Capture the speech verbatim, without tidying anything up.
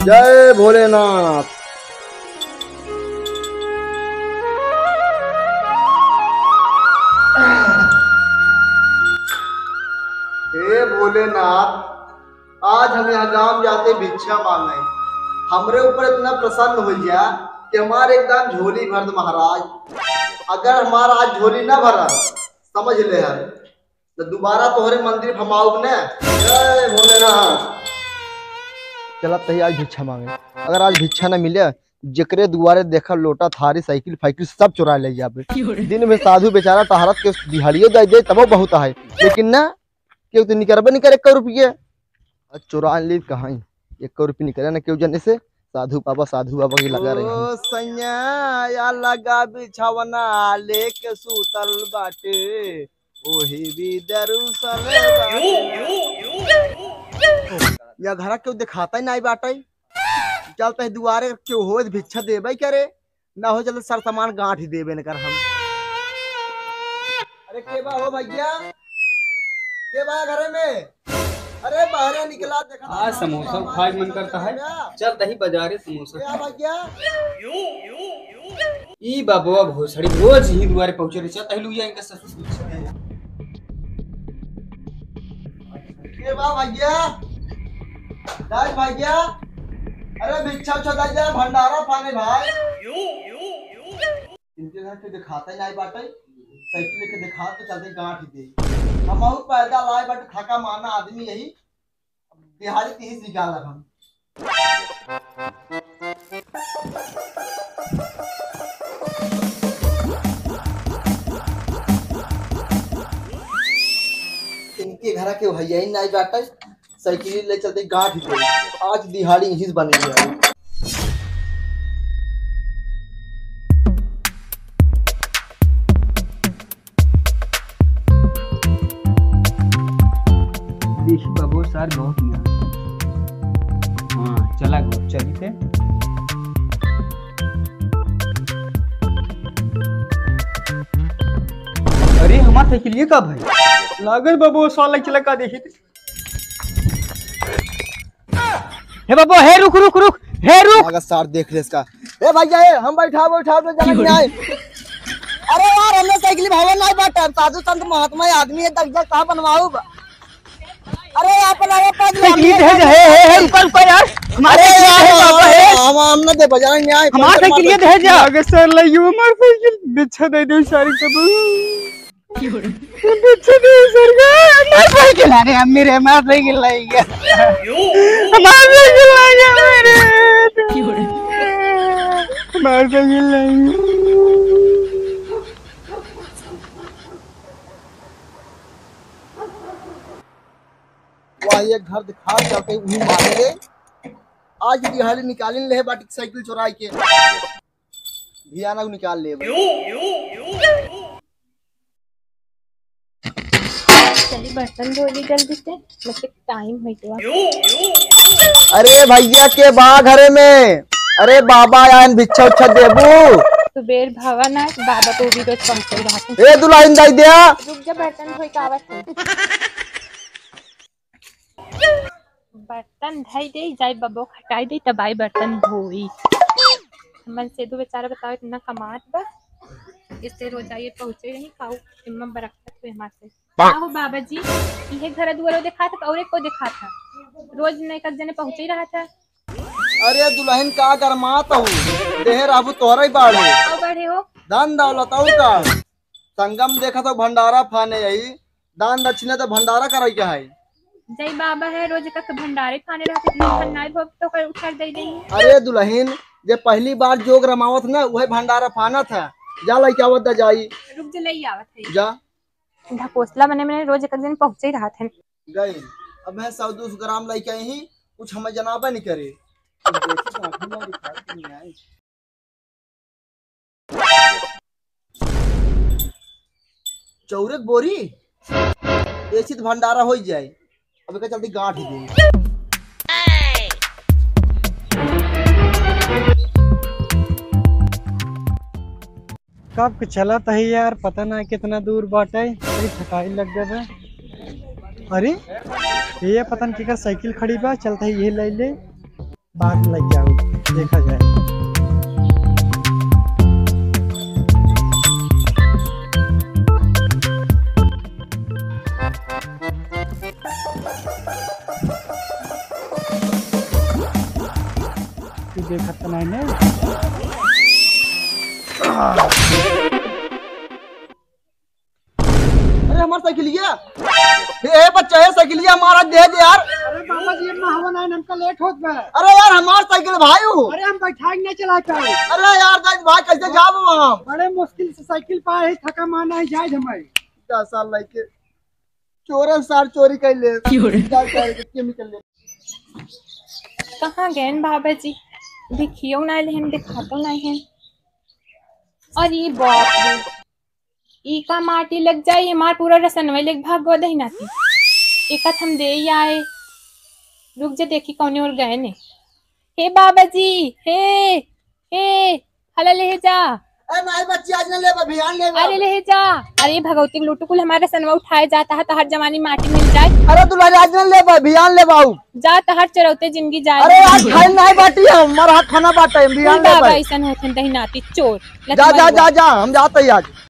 जय भोलेनाथ। हे भोलेनाथ, आज हम यहाँ गांव जाते भिक्षा मांगे, हमरे ऊपर इतना प्रसन्न हो जा कि हमारे एकदम झोली भर दे महाराज। अगर हमारा आज झोली ना भरा, समझ ले हम तो दोबारा तोहरे मंदिर हम आउब ने। जय भोलेनाथ। चलत तही आज भिक्षा मांगे। अगर आज भिक्षा न मिले, जेकरे दुआरे देखा लोटा, थारी, साइकिल, फाइकिल सब चोरा ले जाबे। दिन में साधु बेचारा टहरत के दिहाड़ियो दे दे, तबो बहुत है, लेकिन ना, केहू तो निकरबे नहीं करे एको रुपये। आज चोरा ली कहाँ, एको रुपये निकरे ना केहू जने से। साधु बाबा, साधु बाबा की लगा रहे हैं। ओ सैया, या लगा बिछावना लेके सूतल बाटे, ओही भी दरुसल बाटे। या घरा केहू देखाता ही नाई बाटे। चलते दुआरे केहू हो भिक्षा देबे करे, ना हो चलते सर सामान गांठ ही देबे न कर हम। अरे के बा हो भैया, के बा घरे में? अरे बाहरे निकला, देखा आज समोसा खाए मन करता है। चल तही बाजारे समोसा। क्या भैया? ई बाबुआ भोसड़ी रोज ही दुआरे पहुंचे रहे। चल तही लुइया इनका ससुर पीछे है। के बा भैया? दाई भैया? अरे भिक्षा उच्छा दाई जरा भंडारा फाने भाई। इनके घर के दिखाता ही नहीं बाटे। साइकिल लेके दिखा तो चलते गांठ ही दे। हम बहुत पैदल आए बाटे, थका माना आदमी यही। दिहाड़ी तीस निकाल हम। इनके घर के भैया ही नहीं बाटे, साइकिल ले चलते गांठ ही दे। आज दिहाड़ी यहीं से बनेगी। देखी बाबू सार गाँव किया। हाँ, चला गो, चली थे। अरे, हमार साइकिल ये का भाई? लागल बाबू, साल लग चला का देखी थे। हे बाबू, हे रुक, रुक, रुक, हे रुक। अगर सार देख ले इसका। ए भैया, ए, हम बैठा, बैठा, तो जाना कि नहीं? अरे यार, हमने साइकिल भावा नहीं बाटा, साधु संत महात्मा आदमी है, दग जग कहाँ बनवाऊ बा? अरे यहाँ पर आए, पाँच साइकिल दे जा, हे, हे, हे, रुका, रुका यार। हमारे अरे साइकिल यार, दे जा, बाबा, हे। हम, हम ना दे बजाएंगे, आए, हमारे साइकिल दे जा। अगर सर लइयो हमारे साइकिल, बिच्छा दे दो सारी कबूल। पीछे भी सर गया। हमार साइकिल, अरे, हम मेरे, हमार साइकिल लाई गया। हमार साइकिल लाई गया मेरे। हमार साइकिल लाई गया। वाह, ये घर दिखा जाते वही मारे। आज दिहाड़ी निकालिन ले बाटी साइकिल चुराई के। धियाना को निकाल ले भाई। चली बर्तन धो ली जल्दी से, मुझे टाइम हो गया। अरे भैया के बा घरे में? अरे बाबा आयन भिच्छा उच्छा देबू? सुबेर भवा ना, बाबा तो भी रोज पहुंचे रहते। ए दुल्हन दाई द्या। रुक जा, बर्तन धोई के आवत है। बर्तन धई दे, जाई बबो खटाई दे, तब आई बर्तन धोई। हमन से दो बेचारा बताओ, इतना कमात बा, इससे रोज आइए पहुँचे रही, खाऊ इम्मा बरकत हुए हमार से। का हो बाबा जी, इहे घर दुआरो देखा था, और को देखा था, रोज नए कस जने पहुँचे रहा था। अरे दुल्हन का गरमात हो, देह रहबू तोहरा ही बाढ़े। का बढ़े हो? धन दौलत और का? संगम देखा तो भंडारा फाने यही, दान दक्षिणा तो भंडारा कराई के है। जय बाबा है, रोज का भंडारे फाने रहते, इतना धन नाई भोग तो कर उठा दे देंगे। अरे दुल्हन, जे पहली बार जोग रमावत ना, वही भंडारा फाना था। जा लइके आवत दा जाई। रुक जा, लई आवत है। जा। ढकोसला मने मने रोज एक दिन पहुँचे ही रहत है। गई। अब मैं सौ दो सौ ग्राम लइके आई ही, कुछ हमें जनाबे नहीं करे। कुछ देखी तो आँखों में दिखाई तो नहीं आई। चौरे के बोरी? ऐसी तो भंडारा हो ही जाए। अब एकर चलते गांठ ही दे। कब के चलत है यार, पता ना कितना दूर बाटे, बड़ी थकाई लग गए बा। अरे, ये पता न केकर साइकिल खड़ी बा, चलत है ये ले ले। बाद में लेके आऊँ, देखा जाए। तू देखत तो नहीं ने? अरे हमार साइकिलिया, ए, ए बच्चा, ए साइकिलिया हमारा दे दे यार। अरे बाबा जी, इतना हवा नहीं, हमका लेट होत बा। अरे यार हमार साइकिल भाई हो। अरे हम बैठाई नहीं चला पाए। अरे यार दाई भाई कैसे जाब हम? बड़े मुश्किल से साइकिल पाए है, थका माना है, जाए जमाई। दस साल लेके चोरन सार चोरी कर ले। क्यों रे? क्या करे के केमिकल ले? कहाँ गएन बाबा जी? देखियो ना लेहन, देखातो नहीं है। अरे बाप रे, ई का माटी लग जाई, हमार पूरा रसनवे लेके भाग गो दहिनाती। एका हम दे ही आए। रुक जा, देखी कौने ओर गए ने। हे बाबा जी, हे, हे, हला ले जा। ए माई बच्ची, आज ना लेबा, बिहान लेबा। अरे ले जा। अरे भगवती के लूटू कुल हमारे रसनवा उठाए जाता है, तहर जवानी माटी मिल जाए। अरे दुल्हन, आज ना लेबा, बिहान लेबा। जा तहर चरौते जिंदगी जाए। अरे आज खाए नहीं बाटी हम, हमार हाथ खाना बाटे, बिहान कुल बाबा लेबा। ऐसन होते दहिनाती चोर। जा, जा, जा, जा, हम जाते ही आज।